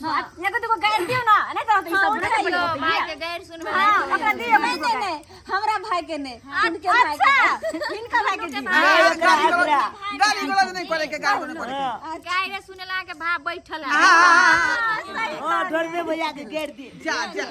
एगो दूगो गारि दियौ ना, नहीं तो ई सब नहीं दियौ, भाई के गारि सुनबै। हां, ओकरा दियौ। नहीं नहीं नहीं, हमरा भाई के नहीं, हिनके भाई के। अच्छा, हिनका भाई के दियौ। नहीं, गाली गलौज, गाली गलौज नहीं करे के, गाली नहीं करे के। गारि सुनेला के भाव बैठल है। हां, ढोरबे भैया के गारि दे। जा जा।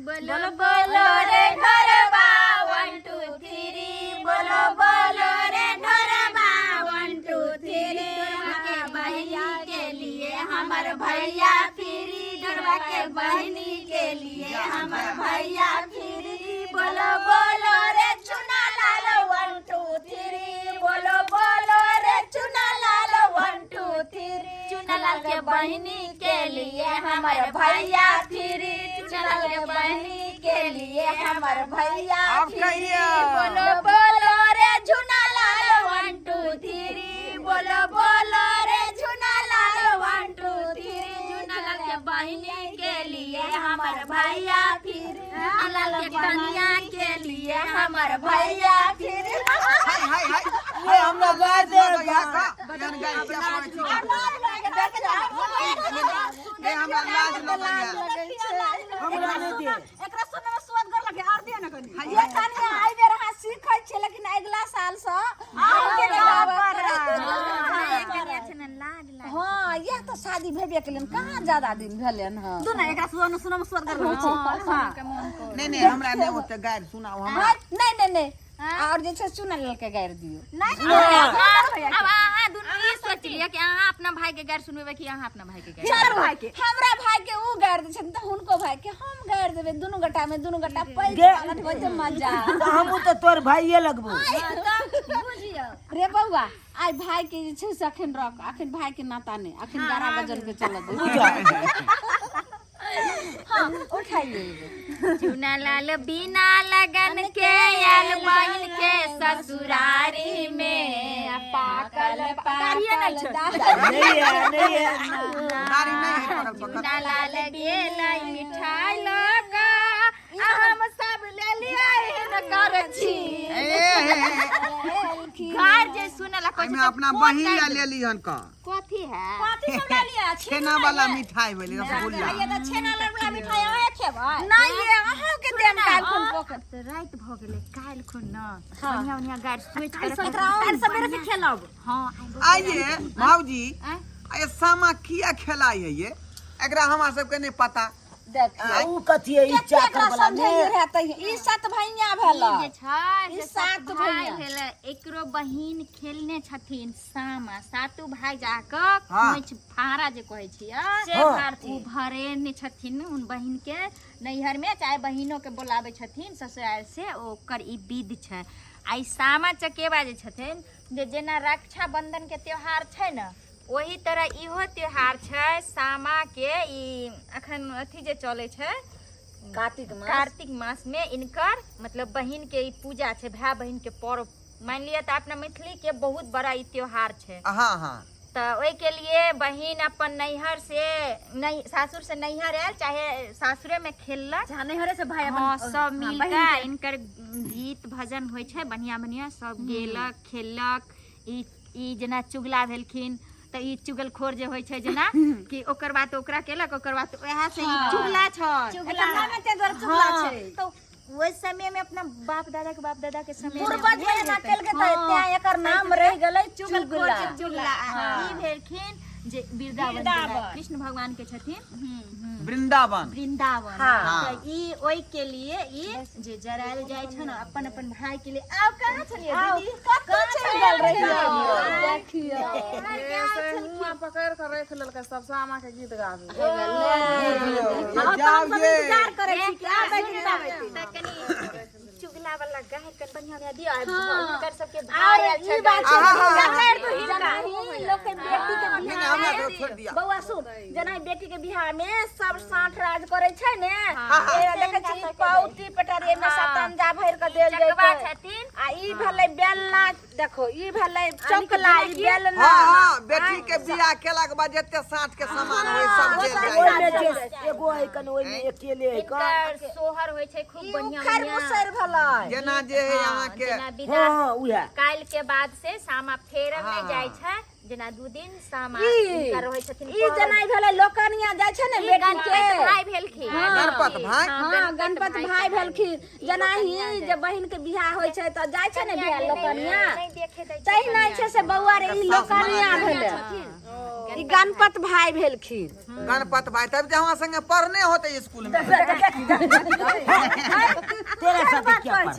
बोलो बोलो रे ढोरबा, 1 2 3, बोलो बोलो रे ढोरबा, 1 2 3, ढोरबा के बहिनी के लिए हमर भैया फिरी, ढोरबा के बहिनी के लिए हमर भैया फिरी, बोलो बोलो रे चुना लाल, 1 2 3, बोलो बोलो रे चुना लाल, 1 2 3, चुना लाल के बहिनी के लिए हमर भैया फिरी, चुना लाल के बहिनी के लिए हमर भैया अब फिरी, कहिया। बोलो बोलो रे झुना लाल, 1 2 3, बोलो बोलो रे झुना लाल, 1 2 3, झुना लाल के बहिनी के लिए हमर भैया फिर, झुना लाल के कन्या के लिए हमर भैया फिर। हाय हाय हाय। ये हमरा गारि दे। लगैया का एहन गारि किया पड़ै छै? हे, हमरा लाज लगैया। हमरा नहीं दे। एकरा सुनने में स्वाद गर लगे, और दियो ना कनी। ये कनिया एहि बेर अहाँ सीखै छियै, लेकिन अगिला साल सँ अहाँके नहि आबऽ पड़त। लाज। हाँ, यह तो शादी भेबे केलनि, कहाँ ज्यादा दिन भेलनि हँ। दू ना, एकरा सुन सुन में स्वाद गर लगे छै। हां। नहीं नहीं, हमरा नहीं ओते गारि सुनाउ हमरा। हाँ, नहीं नहीं नहीं, और जे छै चुना ललके गारि दियौ। नहीं, अब अहाँ दुनू ई सोच लिअ कि अहाँ अपना भाई के गारि सुनबेबै कि अहाँ अपना भाई के गारि। चलू, हमरा भाई के ऊ गारि दै छथिन तऽ हुनको भाई के हम गारि देबै। दुनू गोटा में दुनू गोटा पैघ पालट होइ छै मजा। तऽ हमहूँ तऽ तोर भाइये लगबो। बुझियौ रे बौआ, आइ भाई के जे छै से अखन रख, अखन भाई के नाता नहि, अखन गारा बजन के चलऽ दे। हाँ, उठाइए। चुना लाल बिना लगन के आयल बहिन के ससुरारी में, आ पाकल पाकल नहीं है, नहीं है। गारि नहीं है पकड़ पकड़। चुना लाल गेलै मिठाई लऽ कऽ, आ हम सब लेलियै हिनकर छी। ए हे हे। गारि जे सुनला कहै एहिमे छै। अपना बहिन ला लेली हन का? कथी है? कथी सब ले लिया? छेना वाला मिठाई भेलै, रसगुल्ला। ये तऽ छेना वाला मिठाई अहाँ खेबै? नहि ये, अहाँके देम काल्हि खुन पोखर। तऽ राति भऽ गेलै, काल्हि खुन न बढ़िया बढ़िया गारि सोचि कऽ रखबै। काल्हि सवेरे से खेलब। हँ। आइए भाउजी, आइए, सामा किया खेलाइ है ये? एकरा हमरा सबके नहि पता। देखियौ। ऊ कथी है ई? कते चाकर एकरा वाला समझैयो ने रहै तहिया। ई सात भैया भेलै। ई जे छै ई से सात सात भाई भैया। भेलै, एकरो बहिन खेलने छथिन सामा, सातो भाई जाकऽ खोंइछ फाड़ा जे कहै छियै से उ भरेने छथिन उन बहिन के नैहर में, चाहे बहिनो के बोलाबै छथिन ससुराल से, ओकर ई विध छै। आ ई सामा चकेवा जे छथिन, जे जेना रक्षाबंधन के त्योहार छै ने, ओही तरह इहो त्योहार छै सामा के। ई अखन अथी जे चलै छै कार्तिक मास, कार्तिक मास में इनकर मतलब बहिन के ई पूजा छै, भाय बहिन के पर्व मानि लिअ। तऽ अपना मैथिली के बहुत बड़ा ई त्योहार छै। हाँ हाँ। तऽ ओहिके लिए बहिन अपन नैहर से नहीं, सासुर से नैहर आयल, चाहे सासुरे में खेललक। जहाँ नैहरे से भाई अपन हाँ, सब मिल बहिन कऽ इनकर गीत भजन होइ छै बढ़िया बढ़िया, सब गेलक खेललक। ई ई जेना चुगला भेलखिन तऽ ई चुगलखोर जे होइ छै, जेना कि ओकर बात ओकरा केलक, ओकर बात वएह से ई चुगला छै। एकर नामे ताहि दुआरे चुगला छै। तऽ ओहि समय में अपना बाप दादा के बाप दादा के समय में पूर्वज में एना केलकै तऽ तें एकर नाम रहि गेलै चुगलखोर चुगला। के चुगला। आ ई भेलखिन जे वृंदावन जेना कृष्ण भगवान के छथिन वृंदावन। वृंदावन। हाँ। तऽ ई ओहि के लिए ई जे जरायल जाइ छै ने अपन अपन भाई के लिए। आब कहाँ छलियै दीदी? कतऽ चलि गेल रहियै? देखियौ। हुआं पकड़ के रख लेलकै सब सामा के गीत गाबै। जाउ ये। इंतजार करै छी कि आबै कि आबै। तऽ कनि चुगला वाला गाय कनि बढ़िया बढ़िया दियौ, आ हुनकर सबके और भाई आयल ई छै। बात छै आहा, जे गारि दू हिनका। जेनाही लोक के बेटी के नहीं बियाह नहीं, हमरा में तो छोड़ दिया। बौआ सुन, जेना बेटी के बियाह में सब साँठ राज करै छै ने, ए देखै छी पौती पेटरी में सतंजा भरि के देल चकवा जैतै। छथिन। आ ई भेलै बेलना, देखो ई भेलै चकला, ई बेलना। हाँ हाँ, बेटी के बियाह केला के बाद जते साँठ के सामान होय सब देल जाइ। ओहिमे जे एगो है कन, ओहिमे अकेले है कन। हिनकर सोहर होइ छै खूब ई बढ़िया उखड़ बढ़िया। मुसर भेलै। जेना जे है अहाँ के जेना विदा हाँ हाँ, उएह काल्हि के बाद से सामा फेरल नहि जाइ छै। जेना 2 दिन सामा ई- हिनका रहै छथिन ई जेना ई भेलै लोकनिया जाइ छै ने ई बेटी गणपत के भाई भेलखिन। गणपत भाई? हाँ, गणपत भाई भेलखिन। जेना ही जे बहिन के बियाह होइ छै तऽ जाइ छै ने बियाह लोकनिया, नहि देखे दै छै। तहिना छै से बौआ रे, ई लोकनिया भेलै, ई गणपत भाई भेलखिन। गणपत भाई तब जे हमरा संगे पढ़ने होते स्कूल में। तेरा साथे क्या पढ़?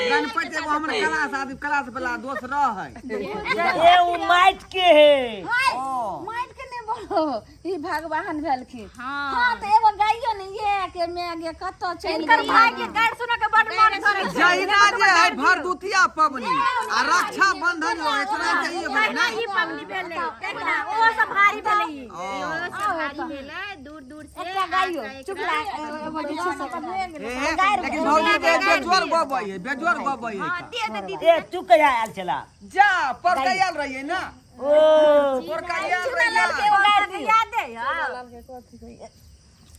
गणपत एगो हमर क्लास आदमी क्लास वाला दोस्त रहै। ए उ माइट के है। ओ माइट के नहि बोलो, ई भगवान भेलखिन। हाँ तऽ एगो गाइयो ने ये के मैं गे कतऽ चलि हिनकर गेल। भाई के गारि सुनऽ के बड मन करै छै। जहिना जे है भरदुतिया पबनी आ रक्षा बंधन हो इतना चाहिए भेलै ना। ई पबनी भेलै एकरा ओ सब भारी भेलै ई। ओ से भारी भेलै, दूर दूर से एकटा गाइयो आके चुगला एगो जे छै से हे, लेकिन भौजी के बेजोर गबै है, बेजोर गबै है। दे दे दीदी। ए तू कहिया आयल छला? जा परकैयल रहियै ना। ओ परकैयल रहियै। एगो गारि दियौ। याद है यार।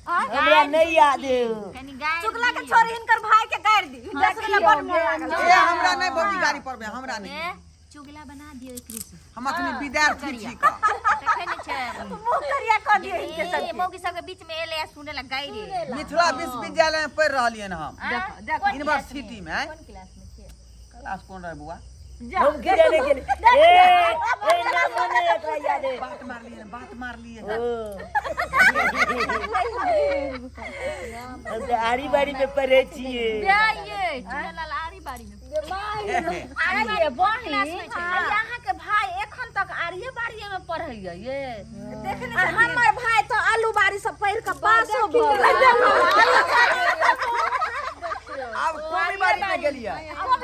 हमरा नहीं याद है। कनि गाय चुगला के छोड़ी हिनकर भाई के गारि दी। हिनका सुनला बड मोन लागल। ए हमरा नहीं भौजी गाड़ी पड़बे, हमरा नहीं। ए, चुगला बना दियौ एकरे से। हम अखनी विद्यार्थी छी का। तखन छै। मुँह करिया कऽ दियौ हिनके ए, सबके। मौगी सबके बीच में एलै आ सुने ला गाय रे। मिथिला विश्वविद्यालय में पढ़ रहलियन हम, कोन यूनिवर्सिटी में। कोन क्लास में छियै? क्लास कोन रहे बुआ? हम के जाने के लिए। ए ए ना मने एकरा याद है। बात मारलिए, बात मारलिए। ओ हम तऽ आरी बारी में पढ़े छियै। ये चुनलाल आरी बारी में। आइए बहिन, अहाँ के भाई एखन तक आरिये बारिये में पढ़ैया ये, आ हमर भाई तऽ आलू बारी से पढ़ि कऽ पासो भऽ गेल। अब कोबी बाड़ी में गेलिए। हाँ,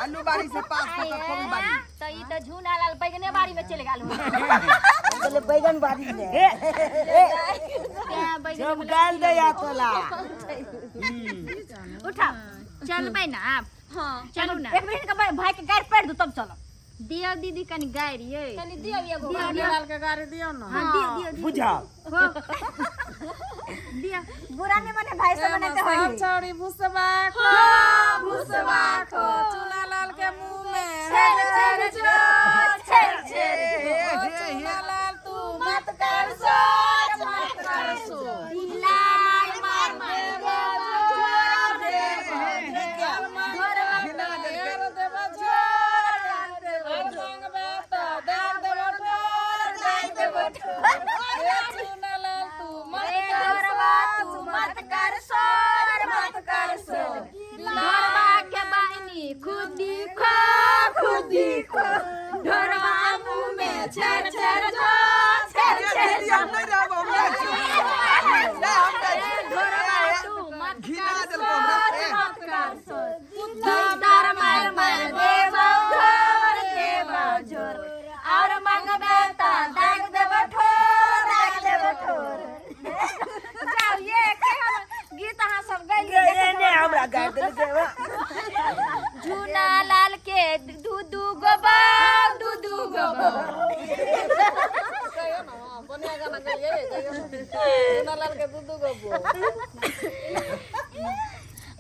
आलू बाड़ी से पास कऽ कऽ कोबी बाड़ी। तऽ ई तऽ झुनालाल बैगने बारी में चलि गेल हो। बोले बैगन बारी में। ए तें बैगन सब गाल दे या तोला। उठा चलबै ना आब। हाँ चलू ना। एक बेर हिनकर भाई के गारि पढ़ि दू तब चलब। दियौ दीदी कनि गारि यै। कनि दियौ एगो। लाल के गाड़ी दियौ ना। हाँ दियौ दियौ दियौ। बुझाओ। दियौ। बुरा नहि मने भाई सब मने सब होई। छौड़ी भुसबा खो, भुसबा खो, चूना लाल के मुंह में छेर छेर छो, छेर छेर। हे, हे, हे। चूना लाल तू मत कर सोच, मत कर सोच। बिलाइ मार मार घिना देलकै। ढोरबा तू मत कर शोर, मत कर शोर। ढोरबा के बहिनी खुदी खो, खुदी खो। ढोरबा मुँह में छेर छेर छो, छेर ए, छेर दीदी, हम नहीं रहब, हम जाइ छी। नहि, हम जाइ छी। ढोरबा तू मत घिना कर देलकौ हमरा। शोर, ए। मत कर शोर। दर मार मार देबौ ढोर, देबौ झोर। और मंगबे तऽ दाग देबौ ठोर, दाग देबौ ठोर। जाउ ये केहन गीत अहाँ सब गैलियै। ए ने हमरा गाल दे दे। झूना लाल के दू दू गो बाप, दू दू गो बाप।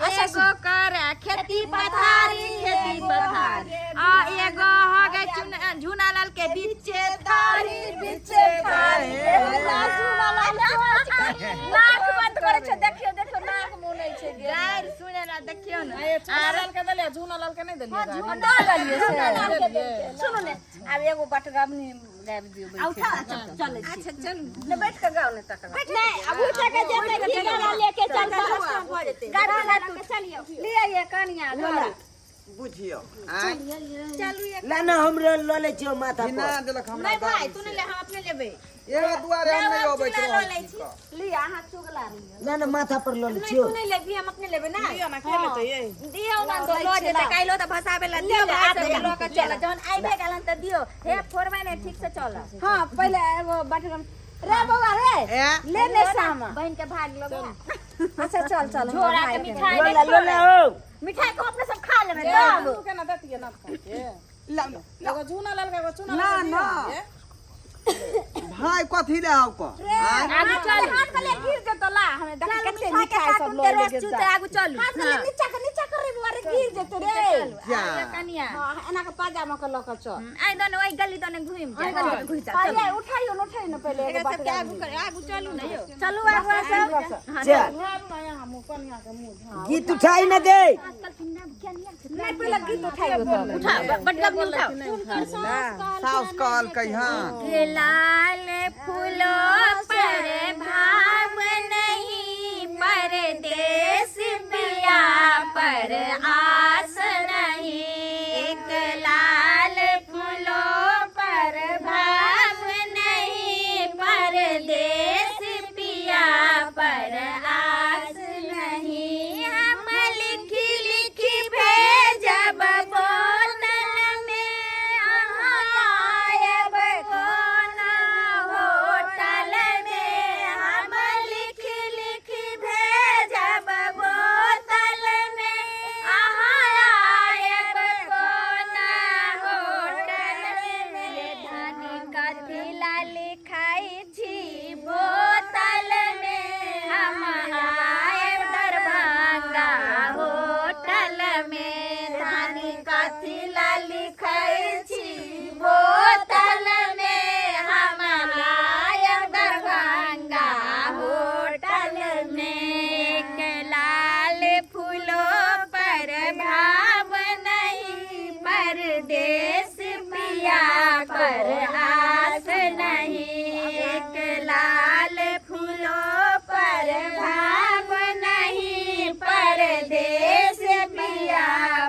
एगो करे खेती पथारी, खेती पथारी, आ एगो हो गए झूना लाल के बीचे थारी, बीचे थारी। नाक बंद करै छै, देखियौ देखियौ नाक मुनै छै। गारि सुने ला देखियौ ने। झूना लाल के नहीं देलियै। दऽ देलियै से। सुनू ने, आब एगो बटगबनी गाबि दियौ। आ उठा चलै छी। अच्छा चलू ने, बैठ कऽ गाउ ने तकर बाद। नहि आब उठा के जेतै की गाड़ा लेके चलतै भऽ जेतै। गाड़ी लऽ के चलियौ। लिअ ये कनिया गाउ। बुझियौ आँय, ला ना हमरा लऽ लै छियौ माथा घिना पर। देलक हमरा। नहि भाई तू नहि ले, हम अपने लेबै। एहे दुआरे हम नहीं अबैत रहै छी का। लिअ अहाँ चुगला लिअ। ना ना माथा पर लऽ लै छियौ। तू नहि लेबही, हम अपने लेबै ना। दियौ ना, के लेतै ये? दियौ ना तो लऽ जेतै काल्हिो तऽ भसाबै ला दियौ भाई सबके लऽ के चल। जहन आइबे गेलन तऽ दियौ। हे फोड़बै ने, ठीक से चल। हाँ पहिले एगो बटगम रे बौआ रे, ए ले ने सामा। बहिन के भाग लगो। अच्छा चल चल हमर झोरा भाई के के। मिठाई लोला लोला हो। मिठाई को अपने सब खा लेबै तब। के ना देतियै ना खाके। ला ला। एगो झूना लाल के एगो चूना ना लाल के ना दियौ। भाई कथी ले आउ क आँय? आगू चल। हाथ के ले गिर जेतो, ला हमे देख चल कते मिठाई के मिठाई सब कार्टून लऽ के ले रस गेल। चूते आगू चलू। हाथ के ले नीचा के नीचा कर रे बौआ। अरे गिर जेतै रे। जा। कनिया। हां, एना के पाजामा के लऽ के चल। आइ दोनो ओहि गली दोने घुमि जा, गली घुमि जा। आइए, उठाइयो न, उठाइयो न पहिले एगो एकरा सबके बात। आगू कर, आगू चलू ने यौ। चलू आगू सब। चल, गीत उठाई न दे। नहीं, पहिले गीत उठाइयो तब। उठा बटगब नहीं, उठाओ। साउस कहलकै हँ। के लाल फूलों पर भाव नहीं, परदेश पिया पर आस नहीं। एक लाल फूलों पर भाव नहीं, परदेश पिया पर आस नहीं। हम लिखी लिखी भेजब बोतल में, अहाँ आयब कोना होटल में। हम लिखी लिखी भेजब बोतल में, अहाँ आयब कोना होटल में। धन कथी ला लिखाइ छी बोतल में, हम आयब दरभंगा होटल में। धन कथी ला लिखाइ छी बोतल में, हम आयब दरभंगा होटल में। एक लाल फूलों पर भाव नहीं, परदेश पिया पर आस नहीं। एक लाल फूलों पर भाव नहीं, परदेश पिया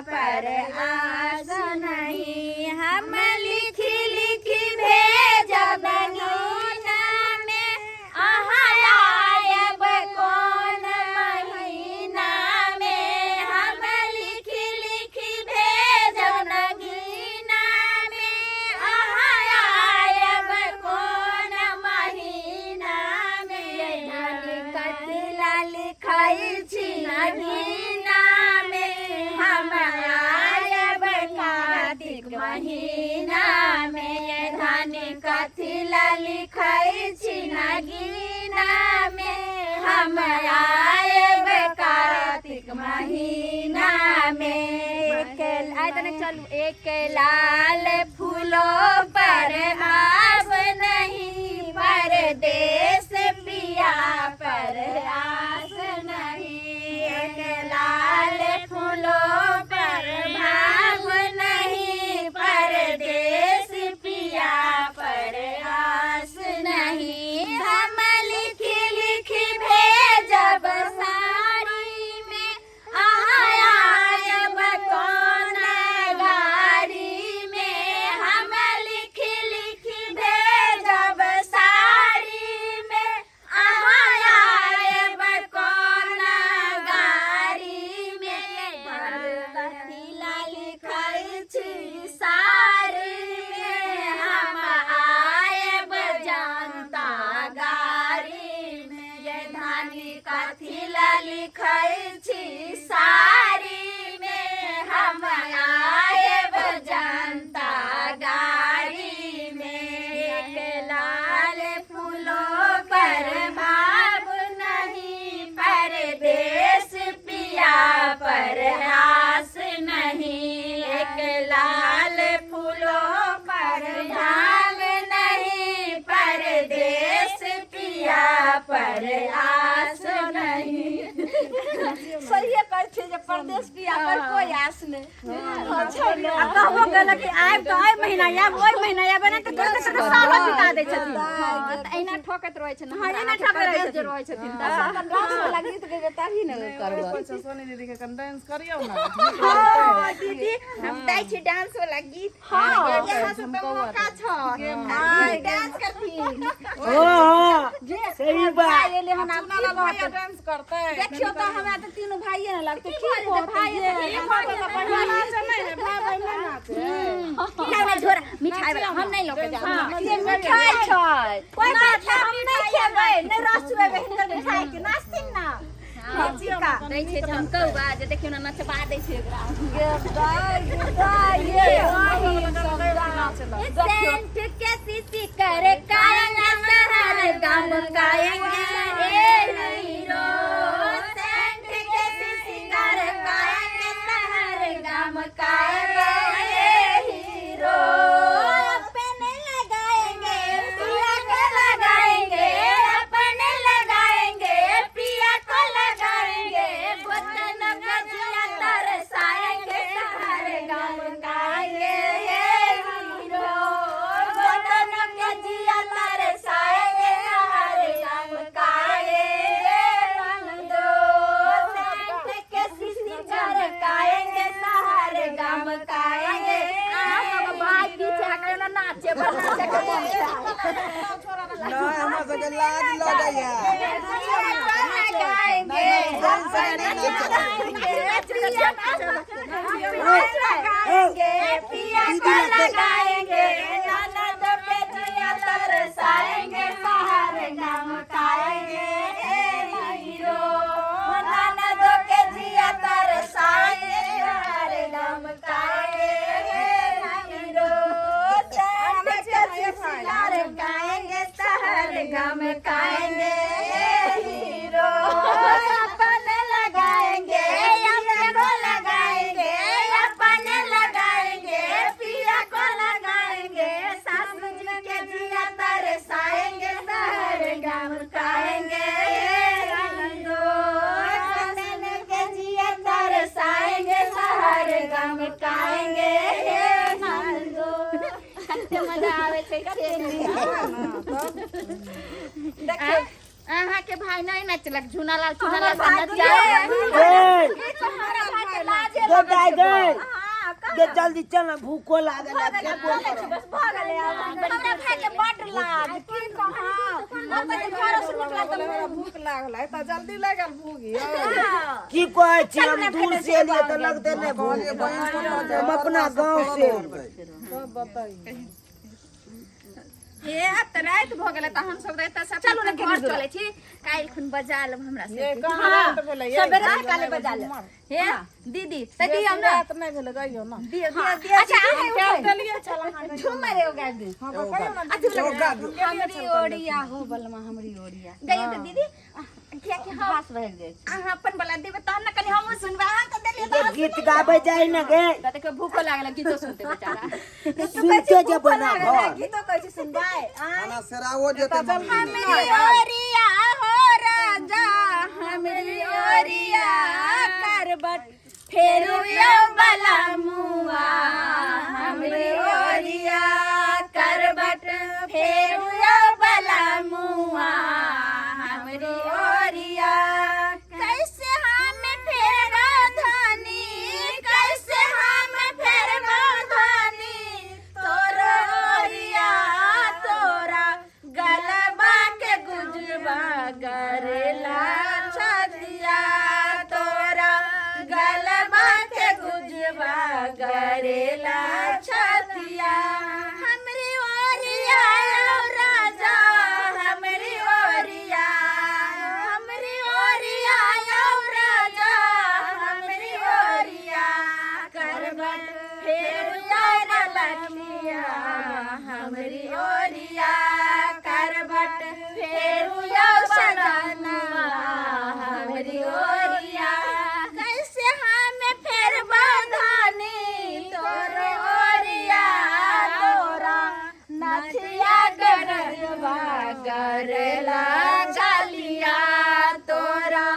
पर आस नहीं। हम लिखी लिखी भेजब महीना में, अहाँ आयब कोन महीना में। हम लिखी लिखी भेजब नगीना में, अहाँ आयब कोन महीना में। धन कथी ला लिखाइ छी नगीना में, हम आयब कार्तिक महीना में। धन कथी ला लिखाइ छी नगीना में, हम आयब कार्तिक महीना में। एक आइ तने चलू। एक लाल फूलों पर भाव नहीं, परदेश पिया पर आस नहीं। एक लाल फूलों पर भाव नहीं, परदेश पिया पर आस नहीं। हम लिखी लिखी भेजब साड़ी में, अहाँ आयब कोन गाड़ी में। हम लिखी लिखी भेजब साड़ी में, अहाँ आयब कोन गाड़ी में। कथी ला लिखाइ छी साड़ी में, हम आयब जनता गाड़ी में। ये धानी कथी ला लिखाइ छी साड़ी में, हम आयब जनता गाड़ी में। एक लाल फूलों पर भाव नहीं, परदेश पिया पर आस नहीं। एक लाल फूलों पर भाव नहीं, परदेश पिया पर आस नहीं। सहिए कहै छै जे परदेश पिया पर कोई आस नहि। हँ, छै ने। आ कहबो केलक कि आयब तऽ एहि महीना आयब, ओहि महीना आयब, एना तऽ करते करते सालो बिता दै छथिन। हँ, तऽ एहिना ठोकैत रहै छै ने। हँ, एहिना ठोकैत रहै छथिन, रहै छथिन तऽ। अपन डांस वाला गीत गेबै तभी ने करबै। सोनी दीदी के कन डांस करियौ ने। हँ दीदी, हम दै छी डांस वाला गीत। हँ। यहाँ से तऽ मौका छ, दीदी डांस करथिन। ओ हाँ, सही बात। भाई एलै हन, आब की कहतै? डांस करतै। देखियौ तऽ, हमरा तऽ तीनू भाइये ने लगतै। की कहतै ये? नाचे नहि ने भाय बहिन, नहि नाचे। मिठाई वाला झोरा, मिठाई वाला हम नहि लऽ के जायब। ये मिठाई छै। कोई बात नहि, हम नहि खेबै, नहि रस चुएबै हिनकर मिठाई के। नाचथिन ना। दै छै झमकौआ जे, देखियौ ने, नचबा दै छै एकरा। गे दाइ, गे दाइ, ये बहिन सब सेंट के सीसी कर काएंगे, शहर गम काएंगे ए हीरो। सेंट के सीसी कर काएंगे, शहर नहीं हमरा सबके लाज लगैया। लगाएंगे सही सही नहीं नाचब। लगाएंगे पिया को लगाएंगे, ननद पे जिया तरसाएंगे, सहारे नाम काएंगे हीरो, ननद के जिया तरसाएंगे, सहारे नाम काएंगे हीरो, चैन के सिसिलार गाएंगे, सहारे गम काएंगे हीरो, अपने लगाएंगे अपने को लगाएंगे, अपने लगाएंगे पिया को लगाएंगे, सासू जी के जिया तरसाएंगे, सहर गम काएंगे हीरो, ननद के जिया तरसाएंगे, सहर गम काएंगे नंदो। कते मजा आवे छै देखियौ अहाँ के भाई नहीं नचलक झूनालाल चूनालाल सब नचिया। ए हमरा भाई के लाजे गो दाई गए हां गे जल्दी चल ना, भूखो लागल है, के बोल बस भऽ गेलै आब। हमरा भाई के बड लाज की कहूं, हम तऽ घर से निकला तऽ भूख लागल है तऽ जल्दी लागल भूख यौ। की कहै छी, हम दूर से एलियै तऽ लगते नहि भूख, कहलियै बहिन कतऽ हम जेबै? अपना गाँव से एलियै। सब बताइए। हे आब तऽ राति भऽ गेलै तऽ हमसब तऽ एतऽ से चलू ने घर चलै छी, काल्हि खुन बजा लेब हमरा ये सबके। कहाँ रात भेलै ये? सबेरे सकाले बजा लेब। हे दीदी तऽ दियौ ने, रात नहि भेलै गइयो ना। दियौ दियौ दियौ। अच्छा अहाँ कए देलियै चल अहाँ गइयो। झूमर एगो गाबि दियौ। हाँ, तऽ कहियौ ना। एगो गा दियौ। हमरी ओरिया हो बलमा हमरी ओरिया गइयौ तऽ दीदी, कियाकि हम घास भरि जाइ छै। अहाँ अपन बला देबै तहन ने कनि हमहूँ सुनबै, अहाँ तऽ देलियै जे गीत गाबै जाइ ने गे तऽ देखियौ भूखो लागल गीतो सुनते बेचारा। सुनते जेबै ना घर। गीतो कहै छी सुनबै आँय? खाना सेराओ जेतै मम्मी। हमरी ओरिया हो राजा, हमरी ओरिया करबट फेरू यौ बला मुआ, हमरी ओरिया करबट फेरू यौ बला मुआ, हमरी ओरिया कैसे हम फेरबो धनी, कैसे हम फेरबो धनी, तोर ओरिया तोरा गलबा के गुजबा गरेला छतिया, तोरा गलबा के गुजबा गरेला छतिया, हमरी ओरिया ओ राजा, हमरी ओरिया, हमरी ओरिया ओ राजा, हमरी ओरिया करबट फेर लखिया, हमरी ओरिया करबट फेर सजना, हमरी ओरिया कैसे हम फेर बधानी, तोर ओरिया तोरा नथिया गरबा गरेला जालिया, तोरा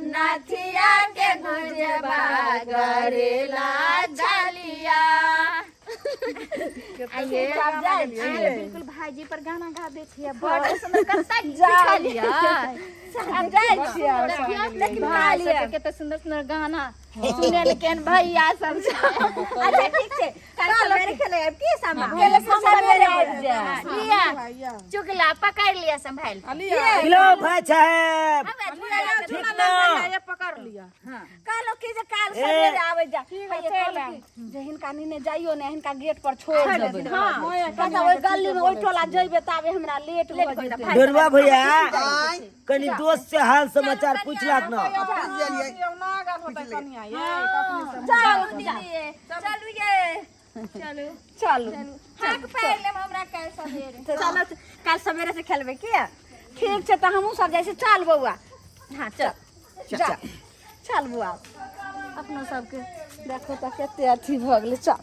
नथिया के गुजबा गरेला जालिया। आइए बिल्कुल भाईजी पर गाना गा दै छियै, बड़ सुंदर कत्ता सिखलियै। आब जाइ छियै। देखियौ लेकिन भाई सबके कते सुंदर सुंदर गाना सुनेलकैन भैया सब। अच्छा ठीक छै, काल्हि सवेरे खेले आयब की सामा? सबेरे आबि जायब। लिया चुगला पकड़ लिया संभाल। हेलो भाई साहेब, ठीक ना? ये पकड़ लिया। कहलहुँ कि जे काल्हि सबेरे आबै जा, कहलहुँ कि जे हिनका नीने जाइयो ने, हिनका गेट पर छोड़ देबै। कहता ओहि गली में ओहि टोला जइबे ताबे हमरा लेट भऽ जेतै। ढेरुआ भैया आँय, कनी दोस्त से हाल समाचार पूछलक ना? पूछि गेलियै। ना गेल होतै कनिया ये कखनी से। चलू दीदी, चलू ये, चलू चलू हाक पारि लेब हमरा काल्हि सवेरे। चलो काल्हि सवेरे से खेलबै की? ठीक छै तऽ हमहूँ सब जाइ छी। चल बौआ। हाँ चल जा चल बौआ, अपनो सबके देखो तऽ कते अथी भऽ गेलै। चल।